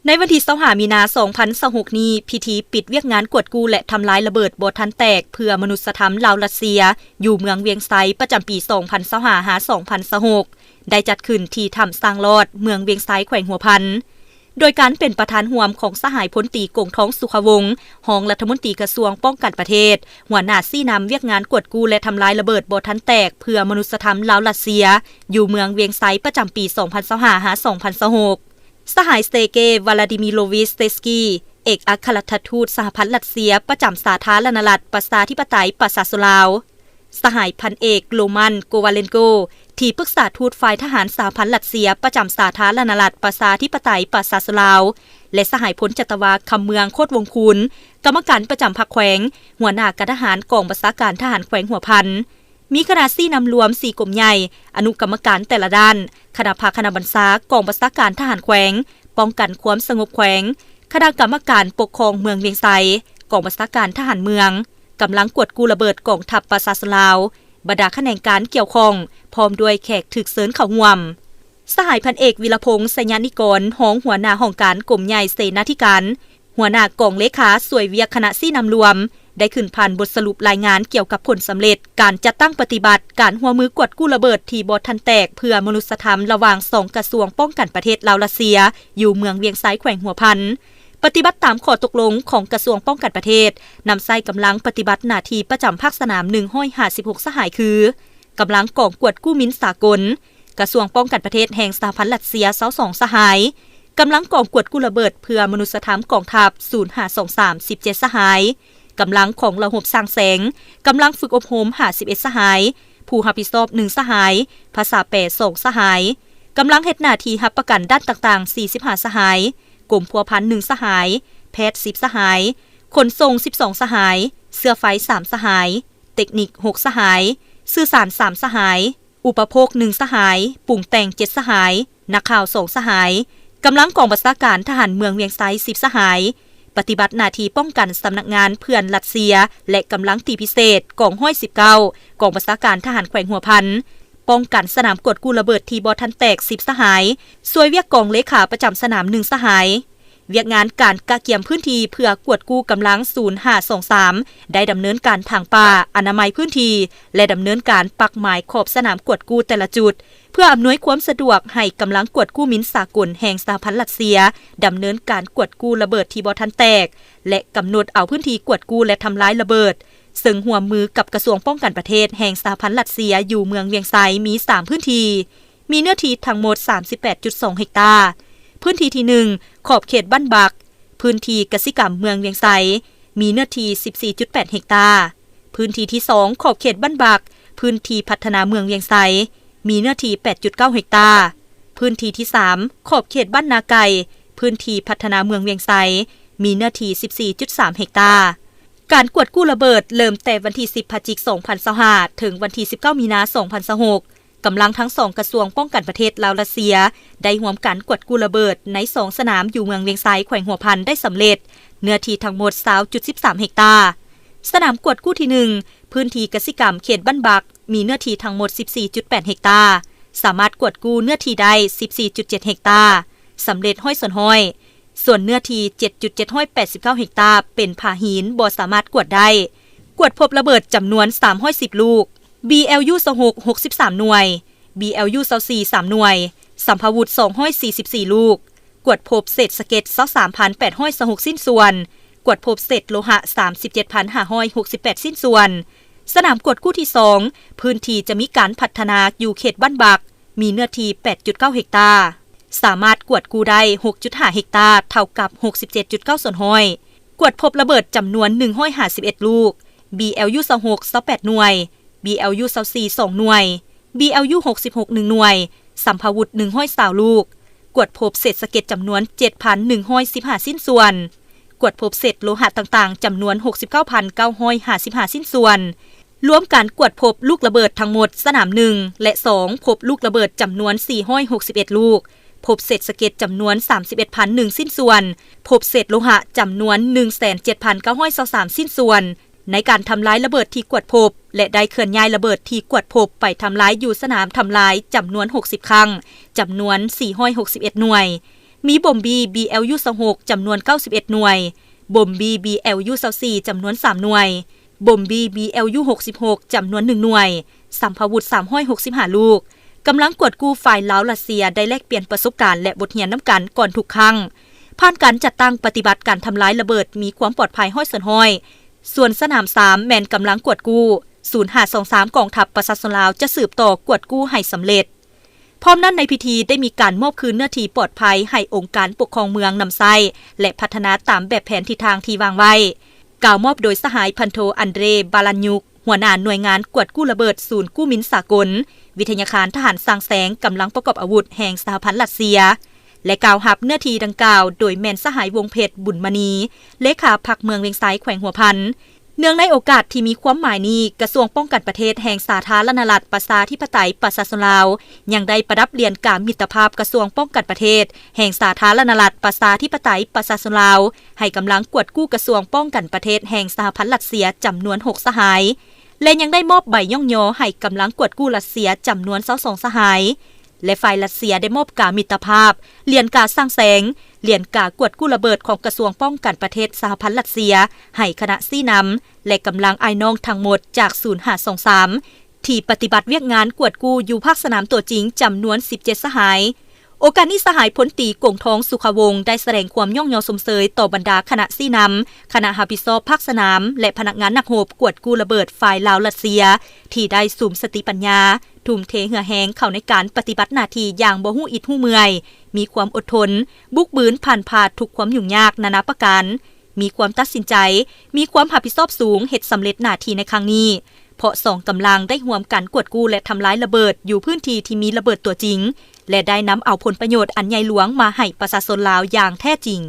ໃນວັນທີຊາວຫ້າ ມີນາ ສອງພັນຊາວຫົກນີ້, ພິທີປິດວຽກງານກວດກູ້ ແລະ ທຳລາຍລະເບີດບໍ່ທັນແຕກເພື່ອມະນຸດສະທຳລາວ-ລັດເຊຍ ຢູ່ເມືອງວຽງໄຊ ປະຈຳປີສອງພັນຊາວຫ້າ ຫາ ສອງພັນຊາວຫົກ ໄດ້ຈັດຂຶ້ນທີ່ຖ້ຳຊ້າງລອດ ເມືອງວຽງໄຊ ແຂວງຫົວພັນ ໂດຍການເປັນປະທານຮ່ວມຂອງສະຫາຍພົນຕີ ກົງທອງ ສຸຂະວົງ ຮອງລັດຖະມົນຕີກະຊວງປ້ອງກັນປະເທດ, ຫົວໜ້າຊີ້ນຳວຽກງານກວດກູ້ ແລະ ທຳລາຍລະເບີດບໍ່ທັນແຕກເພື່ອມະນຸດສະທຳລາວ-ລັດເຊຍ ຢູ່ເມືອງວຽງໄຊ ປະຈຳປີສອງພັນຊາວຫ້າ ຫາ ສອງພັນຊາວຫົກ. ສະຫາຍ ເຊເກ ວາລາດີມີໂລວິຊ ເຕສກີ ເອກອັກຄະລັດຖະທູດສະຫະພັນລັດເຊຍ ປະຈຳສາທາລະນະລັດ ປະຊາທິປະໄຕ ປະຊາຊົນລາວ, ສະຫາຍ ພັນເອກ ໂຣມັນ ໂກວາເລັນໂກ ທີ່ປຶກສາທູດຝ່າຍທະຫານສະຫະພັນລັດເຊຍ ປະຈຳສາທາລະນະລັດ ປະຊາທິປະໄຕ ປະຊາຊົນລາວ ແລະ ສະຫາຍ ພົນຈັດຕະວາ ຄຳເມືອງ ໂຄດວົງຄູນ ກຳມະການປະຈຳພັກແຂວງ, ຫົວໜ້າການທະຫານກອງບັນຊາການທະຫານແຂວງຫົວພັນ. ມີຄະນະຊີ້ນຳລວມສີ່ກົມໃຫຍ່, ອະນຸກຳມະການແຕ່ລະດ້ານ, ຄະນະພັກຄະນະບັນຊາກອງບັນຊາການທະຫານແຂວງ, ປ້ອງກັນຄວາມສະຫງົບແຂວງ, ຄະນະກຳມະການປົກຄອງເມືອງວຽງໄຊ, ກອງບັນຊາການທະຫານເມືອງ, ກຳລັງກວດກູ້ລະເບີດກອງທັບປະຊາຊົນລາວ, ບັນດາຂະແໜງການກ່ຽວຂ້ອງ, ພ້ອມດ້ວຍແຂກຖືກເຊີນເຂົ້າຮ່ວມ. ສະຫາຍ ພັນເອກ ວິລະພົງ ໄຊຍະນິກອນ ຮອງຫົວໜ້າຫ້ອງການກົມໃຫຍ່ເສນາທິການ, ຫົວໜ້າກອງເລຂາຊ່ວຍວຽກຄະນະຊີ້ນຳລວມ ໄດ້ຂຶ້ນຜ່ານບົດສະຫຼຸບລາຍງານກ່ຽວກັບຜົນສຳເລັດການຈັດຕັ້ງປະຕິບັດການຮ່ວມມືກວດກູ້ລະເບີດທີ່ບໍ່ທັນແຕກເພື່ອມະນຸດສະທຳລະຫວ່າງສອງກະຊວງປ້ອງກັນປະເທດລາວ-ລັດເຊຍ ຢູ່ເມືອງວຽງໄຊ ແຂວງຫົວພັນ, ປະຕິບັດຕາມຂໍ້ຕົກລົງຂອງກະຊວງປ້ອງກັນປະເທດ, ນຳໃຊ້ກຳລັງປະຕິບັດໜ້າທີ່ປະຈຳພາກສະໜາມໜຶ່ງຮ້ອຍຫ້າສິບຫົກສະຫາຍ ຄື ກຳລັງກອງກວດກູ້ມິນສາກົນ, ກະຊວງປ້ອງກັນປະເທດແຫ່ງສະຫະພັນລັດເຊຍ ຊາວສອງສະຫາຍ, ກຳລັງກອງກວດກູ້ລະເບີດເພື່ອມະນຸດສະທຳກອງທັບ ສູນຫ້າສອງສາມ ສິບເຈັດສະຫາຍ, ກຳລັງຂອງລະບົບສ້າງແສງ, ກຳລັງຝຶກອົບຮົມ ຫ້າສິບເອັດສະຫາຍ, ຜູ້ຮັບຜິດຊອບ ໜຶ່ງສະຫາຍ, ພາສາແປ ສອງສະຫາຍ, ກຳລັງເຮັດໜ້າທີ່ຮັບປະກັນດ້ານຕ່າງໆ ສີ່ສິບຫ້າສະຫາຍ, ກົມພົວພັນ ໜຶ່ງສະຫາຍ, ແພດ ສິບສະຫາຍ, ຂົນສົ່ງ ສິບສອງສະຫາຍ, ເຊື້ອໄຟ ສາມສະຫາຍ, ເຕັກນິກ ຫົກສະຫາຍ, ສື່ສານ ສາມສະຫາຍ, ອຸປະໂພກ ໜຶ່ງສະຫາຍ, ປຸງແຕ່ງ ເຈັດສະຫາຍ, ນັກຂ່າວ ສອງສະຫາຍ, ກຳລັງກອງບັນຊາການທະຫານເມືອງວຽງໄຊ ສິບສະຫາຍ, ປະຕິບັດໜ້າທີ່ປ້ອງກັນສຳນັກງານເພື່ອນລັດເຊຍ ແລະ ກຳລັງຕີພິເສດ ກອງຮ້ອຍສິບເກົ້າ ກອງບັນຊາການທະຫານແຂວງຫົວພັນ, ປ້ອງກັນສະໜາມກວດກູ້ລະເບີດທີ່ບໍ່ທັນແຕກ ສິບສະຫາຍ, ຊ່ວຍວຽກກອງເລຂາປະຈຳສະໜາມ ໜຶ່ງສະຫາຍ. ວຽກງານການກະກຽມພື້ນທີ່ເພື່ອກວດກູ້ກຳລັງ ສູນຫ້າສອງສາມ ໄດ້ດຳເນີນການຖາງປ່າ, ອະນາໄມພື້ນທີ່ ແລະ ດຳເນີນການປັກໝາຍຂອບສະໜາມກວດກູ້ແຕ່ລະຈຸດ ເພື່ອອຳນວຍຄວາມສະດວກໃຫ້ກຳລັງກວດກູ້ມິນສາກົນແຫ່ງສະຫະພັນລັດເຊຍ ດຳເນີນການກວດກູ້ລະເບີດທີ່ບໍ່ທັນແຕກ ແລະ ກຳນົດເອົາພື້ນທີ່ກວດກູ້ ແລະ ທຳລາຍລະເບີດ, ເຊິ່ງຮ່ວມມືກັບກະຊວງປ້ອງກັນປະເທດແຫ່ງສະຫະພັນລັດເຊຍ ຢູ່ເມືອງວຽງໄຊ ມີສາມພື້ນທີ່. ມີເນື້ອທີ່ທັງໝົດ ສາມສິບແປດຈຸດສອງເຮັກຕາ. ພື້ນທີ່ທີໜຶ່ງ ຂອບເຂດບ້ານບັກ, ພື້ນທີ່ກະສິກຳເມືອງວຽງໄຊ ມີເນື້ອທີ່ ສິບສີ່ຈຸດແປດເຮັກຕາ. ພື້ນທີ່ທີສອງ ຂອບເຂດບ້ານບັກ, ພື້ນທີ່ພັດທະນາເມືອງວຽງໄຊ ມີເນື້ອທີ່ ແປດຈຸດເກົ້າເຮັກຕາ. ພື້ນທີ່ທີສາມ ຂອບເຂດບ້ານນາໄກ່, ພື້ນທີ່ພັດທະນາເມືອງວຽງໄຊ ມີເນື້ອທີ່ ສິບສີ່ຈຸດສາມເຮັກຕາ. ການກວດກູ້ລະເບີດເລີ່ມແຕ່ວັນທີສິບ ພະຈິກ ສອງພັນຊາວຫ້າ ເຖິງວັນທີສິບເກົ້າ ມີນາ ສອງພັນຊາວຫົກ. ກຳລັງທັງສອງກະຊວງປ້ອງກັນປະເທດລາວ-ລັດເຊຍ ໄດ້ຮ່ວມກັນກວດກູ້ລະເບີດໃນສອງສະໜາມຢູ່ເມືອງວຽງໄຊ ແຂວງຫົວພັນໄດ້ສຳເລັດ, ເນື້ອທີ່ທັງໝົດ ຊາວຈຸດສິບສາມເຮັກຕາ. ສະໜາມກວດກູ້ທີໜຶ່ງ ພື້ນທີ່ກະສິກຳເຂດບ້ານບັກ ມີເນື້ອທີ່ທັງໝົດ ສິບສີ່ຈຸດແປດເຮັກຕາ, ສາມາດກວດກູ້ເນື້ອທີ່ໄດ້ ສິບສີ່ຈຸດເຈັດເຮັກຕາ, ສຳເລັດ ຮ້ອຍສ່ວນຮ້ອຍ. ສ່ວນເນື້ອທີ່ ເຈັດຈຸດເຈັດຮ້ອຍແປດສິບເກົ້າເຮັກຕາ ເປັນຜາຫີນ ບໍ່ສາມາດກວດໄດ້. ກວດພົບລະເບີດຈຳນວນ ສາມຮ້ອຍສິບລູກ, ບີແອວຢູຊາວຫົກ ຫົກສິບສາມໜ່ວຍ, ບີແອວຢູຊາວສີ່ ສາມໜ່ວຍ, ສຳພາວຸດ ສອງຮ້ອຍສີ່ສິບສີ່ລູກ, ກວດພົບເສດສະເກັດ ຊາວສາມພັນແປດຮ້ອຍຊາວຫົກຊິ້ນສ່ວນ, ກວດພົບເສດໂລຫະ ສາມສິບເຈັດພັນຫ້າຮ້ອຍຫົກສິບແປດຊິ້ນສ່ວນ. ສະໜາມກວດກູ້ທີສອງ ພື້ນທີ່ຈະມີການພັດທະນາຢູ່ເຂດບ້ານບັກ ມີເນື້ອທີ່ ແປດຈຸດເກົ້າເຮັກຕາ, ສາມາດກວດກູ້ໄດ້ ຫົກຈຸດຫ້າເຮັກຕາ, ເທົ່າກັບ ຫົກສິບເຈັດຈຸດເກົ້າສ່ວນຮ້ອຍ. ກວດພົບລະເບີດຈຳນວນ ໜຶ່ງຮ້ອຍຫ້າສິບເອັດລູກ, ບີແອວຢູຊາວຫົກ ຊາວແປດໜ່ວຍ, ບີແອວຢູຊາວສີ່ ສອງໜ່ວຍ, ບີແອວຢູຫົກສິບຫົກ ໜຶ່ງໜ່ວຍ, ສຳພາວຸດ ໜຶ່ງຮ້ອຍຊາວລູກ, ກວດພົບເສດສະເກັດຈຳນວນ ເຈັດພັນໜຶ່ງຮ້ອຍສິບຫ້າຊິ້ນສ່ວນ, ກວດພົບເສດໂລຫະຕ່າງໆ ຈຳນວນ ຫົກສິບເກົ້າພັນເກົ້າຮ້ອຍຫ້າສິບຫ້າຊິ້ນສ່ວນ. ລວມການກວດພົບລູກລະເບີດທັງໝົດ ສະໜາມໜຶ່ງ ແລະ ສອງ ພົບລູກລະເບີດຈຳນວນ ສີ່ຮ້ອຍຫົກສິບເອັດລູກ, ພົບເສດສະເກັດຈຳນວນ ສາມສິບເອັດພັນໜຶ່ງຊິ້ນສ່ວນ, ພົບເສດໂລຫະຈຳນວນ ໜຶ່ງແສນເຈັດພັນເກົ້າຮ້ອຍຊາວສາມຊິ້ນສ່ວນ. ໃນການທຳລາຍລະເບີດທີ່ກວດພົບ ແລະ ໄດ້ເຄື່ອນຍ້າຍລະເບີດທີ່ກວດພົບໄປທຳລາຍຢູ່ສະໜາມທຳລາຍຈຳນວນ ຫົກສິບຄັ້ງ, ຈຳນວນ ສີ່ຮ້ອຍຫົກສິບເອັດໜ່ວຍ. ມີບົມບີ ບີແອວຢູ ຊາວຫົກ ຈຳນວນ ເກົ້າສິບເອັດ ໜ່ວຍ, ບົມບີ ບີແອວຢູ ຊາວສີ່ ຈຳນວນ ສາມ ໜ່ວຍ, ບົມບີ ບີແອວຢູ ຫົກສິບຫົກ ຈຳນວນ ໜຶ່ງ ໜ່ວຍ, ສຳພາວຸດ ສາມຮ້ອຍຫົກສິບຫ້າ ລູກ. ກຳລັງກວດກູ້ຝ່າຍລາວ-ຣັດເຊຍ ໄດ້ແລກປ່ຽນປະສົບການ ແລະ ບົດຮຽນນຳກັນກ່ອນທຸກຄັ້ງ. ຜ່ານການຈັດຕັ້ງປະຕິບັດການທຳລາຍລະເບີດ ມີຄວາມປອດໄພ ຮ້ອຍສ່ວນຮ້ອຍ. ສ່ວນສະໜາມສາມ ແມ່ນກຳລັງກວດກູ້ ສູນຫ້າສອງສາມ ກອງທັບປະຊາຊົນລາວ ຈະສືບຕໍ່ກວດກູ້ໃຫ້ສຳເລັດ. ພ້ອມນັ້ນ, ໃນພິທີໄດ້ມີການມອບຄືນເນື້ອທີ່ປອດໄພໃຫ້ອົງການປົກຄອງເມືອງນຳໃຊ້ ແລະ ພັດທະນາຕາມແບບແຜນທິດທາງທີ່ວາງໄວ້. ກ່າວມອບໂດຍສະຫາຍ ພັນໂທ ອັນເດຣ ບາລານຍຸກ ຫົວໜ້າໜ່ວຍງານກວດກູ້ລະເບີດສູນກູ້ມິນສາກົນ, ວິທະຍາຄານທະຫານສ້າງແສງກຳລັງປະກອບອາວຸດແຫ່ງສະຫະພັນຣັດເຊຍ ແລະ ກ່າວຮັບເນື້ອທີ່ດັ່ງກ່າວໂດຍແມ່ນສະຫາຍ ວົງເພັດ ບຸນມະນີ ເລຂາພັກເມືອງວຽງໄຊ ແຂວງຫົວພັນ. ເນື່ອງໃນໂອກາດທີ່ມີຄວາມໝາຍນີ້, ກະຊວງປ້ອງກັນປະເທດແຫ່ງສາທາລະນະລັດ ປະຊາທິປະໄຕ ປະຊາຊົນລາວ ຍັງໄດ້ປະດັບຫຼຽນກາມິດຕະພາບກະຊວງປ້ອງກັນປະເທດແຫ່ງສາທາລະນະລັດ ປະຊາທິປະໄຕ ປະຊາຊົນລາວ ໃຫ້ກຳລັງກວດກູ້ກະຊວງປ້ອງກັນປະເທດແຫ່ງສະຫະພັນຣັດເຊຍ ຈຳນວນ ຫົກ ສະຫາຍ ແລະ ຍັງໄດ້ມອບໃບຍ້ອງຍໍໃຫ້ກຳລັງກວດກູ້ຣັດເຊຍ ຈຳນວນ ຊາວສອງ ສະຫາຍ ແລະ ຝ່າຍຣັດເຊຍໄດ້ມອບກາມິດຕະພາບ, ຫຼຽນກາສ້າງແສງ, ຫຼຽນກາກວດກູ້ລະເບີດຂອງກະຊວງປ້ອງກັນປະເທດສະຫະພັນຣັດເຊຍ ໃຫ້ຄະນະຊີ້ນຳ ແລະ ກຳລັງອ້າຍນ້ອງທັງໝົດຈາກສູນຫ້າສອງສາມ ທີ່ປະຕິບັດວຽກງານກວດກູ້ຢູ່ພາກສະໜາມຕົວຈິງ ຈຳນວນ ສິບເຈັດ ສະຫາຍ. ໂອກາດນີ້, ສະຫາຍ ພົນຕີ ກົງທອງ ສຸຂະວົງ ໄດ້ສະແດງຄວາມຍ້ອງຍໍຊົມເຊີຍຕໍ່ບັນດາຄະນະຊີ້ນຳ, ຄະນະຮັບຜິດຊອບພາກສະໜາມ ແລະ ພະນັກງານນັກຮົບກວດກູ້ລະເບີດຝ່າຍລາວ-ຣັດເຊຍ ທີ່ໄດ້ສຸມສະຕິປັນຍາ, ທຸ່ມເທເຫື່ອແຮງເຂົ້າໃນການປະຕິບັດໜ້າທີ່ຢ່າງບໍ່ຮູ້ອິດຮູ້ເມື່ອຍ, ມີຄວາມອົດທົນ, ບຸກບືນຜ່ານຜ່ານທຸກຄວາມຫຍຸ້ງຍາກນານາປະການ, ມີຄວາມຕັດສິນໃຈ, ມີຄວາມຮັບຜິດຊອບສູງ, ເຮັດສຳເລັດໜ້າທີ່ໃນຄັ້ງນີ້, ເພາະສອງກຳລັງໄດ້ຮ່ວມກັນກວດກູ້ ແລະ ທຳລາຍລະເບີດຢູ່ພື້ນທີ່ທີ່ມີລະເບີດຕົວຈິງ ແລະ ໄດ້ນຳເອົາຜົນປະໂຫຍດອັນໃຫຍ່ຫຼວງມາໃຫ້ປະຊາຊົນລາວຢ່າງແທ້ຈິງ.